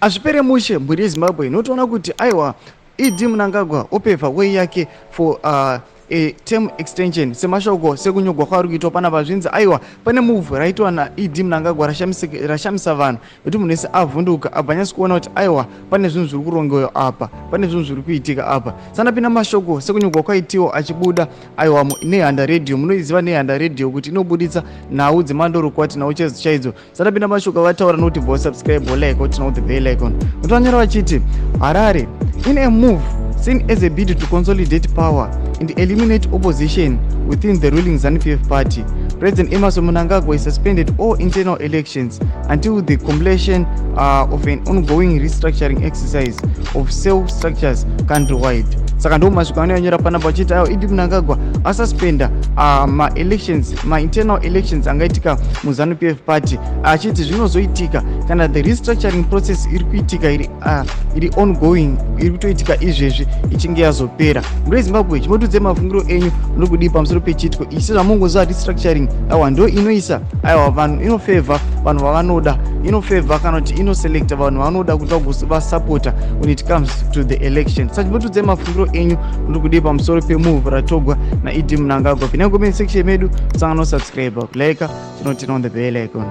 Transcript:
Hazvipere mushe, mhuri yeZimbabwe. Inotoona kuti aiwa, ED Mnangagwa opeva way yake for a term extension. Semashoko sekunyogwa kwaari kuitwa panapa, zvinzi aiwa, pane move raitwa naED Mnangagwa rashamisa vanhu, nekuti munhu wese avhunduka, abva anyatsi kuona kuti aiwa, pane zvinhu zviri kurongewa apa, pane zvinhu zviri kuitika apa. Sandapinda mashoko sekunyogwa kwaitiwa achibuda aiwa Nehanda Radio. Munoiziva Nehanda Radio kuti inobuditsa nhau dzemandorokwati, nhau chaidzo chaidzo. Sandapinda mashoko avataura nokuti bva subscribe, like, turn on the bell icon. Notanyora vachiti, "Harare, in a move seen as a bid to consolidate power and eliminate opposition within the ruling ZANU-PF party, President Emmerson Mnangagwa has suspended all internal elections until the completion of an ongoing restructuring exercise of cell structures countrywide." Saka ndo masviko anonyora panapa vachiti aiwa, ED Mnangagwa asuspenda maelections, mainternal elections angaitika muZANU PF party, achiti zvinozoitika kana the restructuring process iri kuitika iri ongoing, iri kutoitika izvezvi, ichinge yazopera. Mhuri yeZimbabwe, chimbotiudzai mafungiro enyu, muri kudii pamusoro pechiitiko ichi? Sezvamungoziva, restructuring aiwa ndo inoisa aiwa vanhu, inofavor vanhu vavanoda, inofavor kana kuti inoselecta vanhu vanoda kuti vasapota when it comes to the election. Saka chimbotiudzai mafungiro enyu, muri kudii pamusoro pemove ratogwa naED Mnangagwa? Pinai comment section medu, sangano, subscribe, kulike, chinoturn on the bell icon.